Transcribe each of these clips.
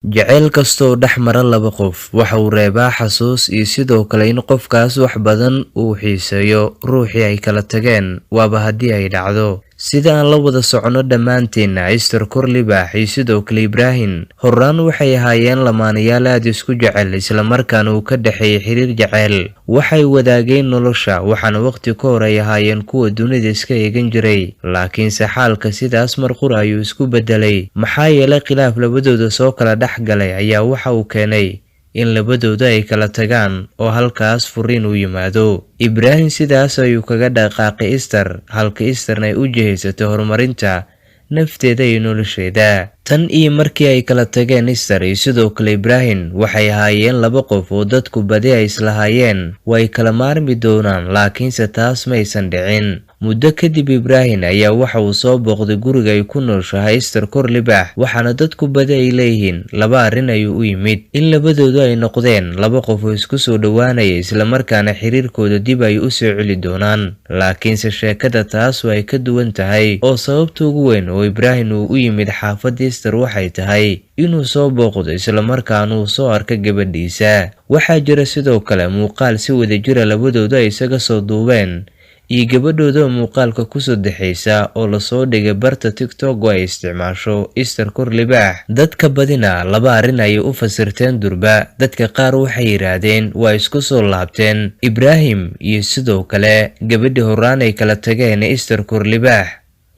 Jacayl kasta oo dhex mara laba qof waxa uu reebaa xasuus iyo sidoo kale in qofkaas wax badan uu xiiseeyo ruuxii ay kala tageen, waaba haddii ay dhacdo. Sida aan la wada socono dhammaanteenna, Esther Korlibaax iyo sidoo kale Ibraahim horraan waxay ahaayeen lamaanayaal aad isku jecel, islamarkaana uu ka dhexeeyay xiriir jacayl. Waxay wadaageen nolosha, waxaana waqti ka hor ay ahaayeen kuwa dunida iska eegan jiray, laakiinse xaalka sidaas mar qura ayuu isku beddelay, maxaa yeelay khilaaf labadooda soo kala dhex galay ayaa waxa uu keenay in labadooda ay kala tagaan oo halkaas furiin u yimaado. Ibraahim sidaas ayuu kaga dhaqaaqay Esther, halka Estherna ay u jihaysatay horumarinta nafteeda iyo nolosheeda. Tan iyo markii ay kala tageen Esther iyo sidoo kale Ibraahim, waxay ahaayeen laba qof oo dadku badi ay islahaayeen way kala maarmi doonaan, laakiinse taas maysan dhicin. Muddo kadib Ibraahim ayaa waxa uu soo booqday guriga ay ku nooshahay Esther Korlibaax, waxaana dadku badi ay leeyihiin laba arrin ayuu u yimid: in labadoodu ay noqdeen laba qof oo isku soo dhowaanaya, islamarkaana xiriirkooda dib ay u soo celi doonaan. Laakiinse sheekada taas ay ka duwan tahay, oo sababta ugu weyn oo Ibraahim uu u yimid xaafadda Esther waxay tahay inuu soo booqdo islamarkaana uu soo arko gabadhiisa. Waxaa jira sidoo kale muuqaal si wadajira labadoodu ay isaga soo duubeen iyo gabadhooda muuqaalka kusoo dexaysa oo lasoo dhigay barta TikTok oo ay isticmaasho Esther Korlibaax. Dadka badina laba arrin ayay u fasirteen durba. Dadka qaar waxay yidhaahdeen waa isku soo laabteen Ibraahim iyo sidoo kale gabadhii horraan ay kala tageen Esther Korlibaax.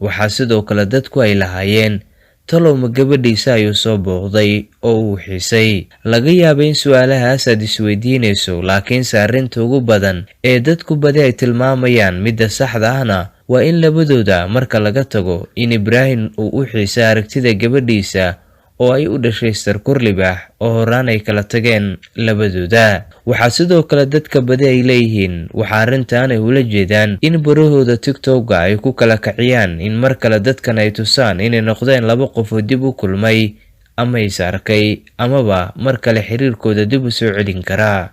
Waxaa sidoo kale dadku ay lahaayeen tolowma gabadhiisa ayuu soo booqday oo uu xiisay. Laga yaabay in su'aalahaas aad isweydiinayso, laakiinse arrinta ugu badan ee dadku badi ay tilmaamayaan midda saxda ahna waa in labadooda marka laga tago in Ibraahim uu u xiisay aragtida gabadhiisa oo ay u dhashay Esther Korlibaax oo horraan ay kala tageen labadooda. Waxaa sidoo kale dadka badi ay leeyihiin waxaa arrintan ay ula jeedaan in barahooda TikTok-ga ay ku kala kaciyaan, in mar kale dadkan ay tusaan inay noqdeen laba qof oo dib u kulmay ama is arkay amaba mar kale xiriirkooda dib u soo celin karaa.